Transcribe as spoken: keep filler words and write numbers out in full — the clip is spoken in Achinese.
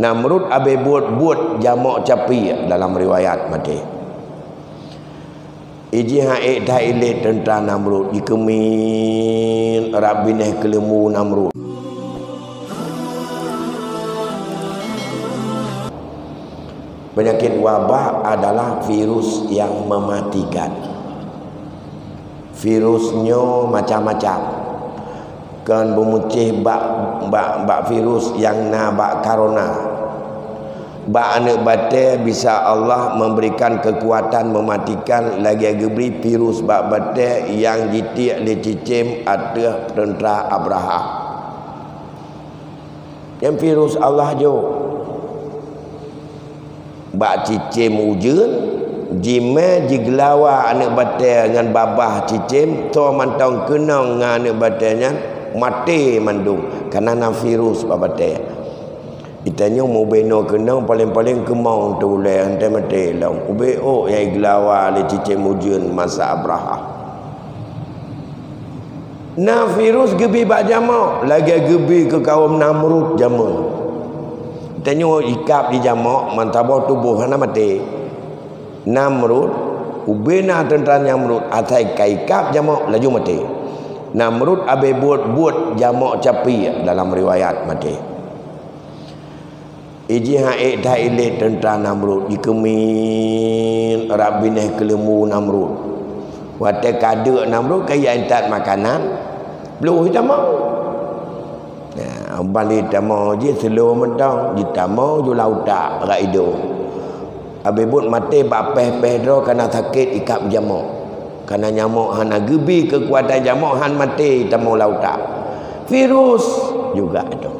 Namrud abée buet buet jamok capiek, dalam riwayat maté. Iji han ék that ilét teuntra Namrud, jikeumin rab binéh keuleumbu Namrud. Penyakit wabah adalah virus yang mematikan. Virus nyoe macam-macam. Kon beumucéh bak, bak, bak virus nyang na bak corona. Bak aneuëk batée bisa Allah memberikan kekuatan mematikan lagée geubri virus bak batée nyang jitiek lé cicém ateueh teuntra Abrahah. Nyang virus Allah jok. Bak cicém ujeuen, jimé jigeulawa aneuëk batée ngon babah cicém, tho mantong keunong ngon aneuëk batée nyan maté mandum, kareuna na virus bak batée. Geutanyoe mubenoe keunong paleng-paleng keumong teuh ulée, hana maté lom. Ubé ôk nyang jigeulawa lé cicém ujeuen masa Abrahah. Na virus geubi bak jamok, lagée geubi keu kawöm Namrud jameun. Tanyoe ikab di jamok, meusaboh tuboh hana maté. Namrud, ubé na teuntra Namrud, asai ka ikab jamok, laju maté. Namrud abée buet-buet jamok capiek, dalam riwayat maté. Iji han ék that ilét teuntra Namrud, jikeumin rab binéh keuleumbu Namrud. Watée ka deuk Namrud ka intat makanan, ploh jitamong. Nah, ban jitamong jih seulom mantong, jitamong ju lam utak rab idong. Abée buet maté bak péh-péh droe kareuna sakét ikab jamok. Kareuna jamok hana geubi keukuatan jamok, han maté jitamong lam utak. Virus juga itu.